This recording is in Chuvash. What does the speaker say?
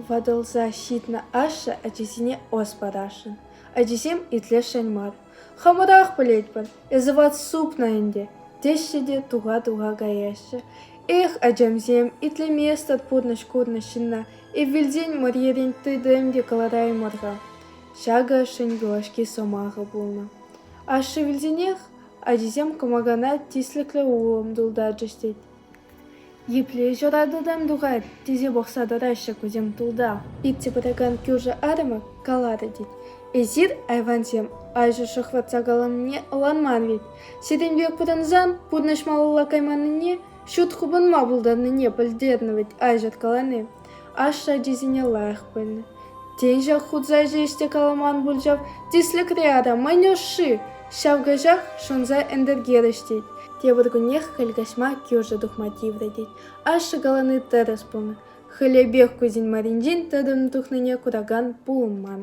Ватӑлса ҫитнӗ ашшӗ ачисене ӑс парасшӑн. Ачисем итлесшӗн мар. Хамӑрах пӗлетпӗр, эсӗ ват супнӑ ӗнтӗ, теҫҫӗ те туха-туха каяҫҫӗ. Эх, ачамсем, итлеместӗр пурнӑҫ курнӑ ҫынна, эп вилсен мӑрьерен тытӑм те кӑлараймӑр-ха. Ҫакӑ ашшӗн юлашки сӑмахӗ пулнӑ. Ашшӗ вилсенех ачисем кӑмакана тислӗклӗ улӑм тултарчӗҫ тет. Епле ҫӑра тытам тухать, тесе пӑхса тӑраҫҫӗ кусем тулта. Иртсе пыракан кӳршӗ арӑмӗ каларӗ тет: «Эсир, айвансем, аҫу шӑхватса каланине ӑнланман вӗт. Сирӗн пек пурӑнсан пурнӑҫ малалла кайманнине, ҫут хупӑнма пултарнине пӗлтернӗ вӗт аҫӑр калани». Ашшӗ ачисене лайӑх пӗлнӗ. Тен, ҫак хутса ҫеҫ те каламан пуль ҫав, тислӗкре ара мӗн ӑшши? Ҫав каҫах шӑнса ӗнтӗркерӗҫ тет. Тепӗр куннех хӗл каҫма кӳршӗ тухма тиврӗ тет. Ашшӗ калани тӗрӗс пулнӑ. Хӗлӗпех кузин маринчен тӗтӗм тухнине куракан пулман.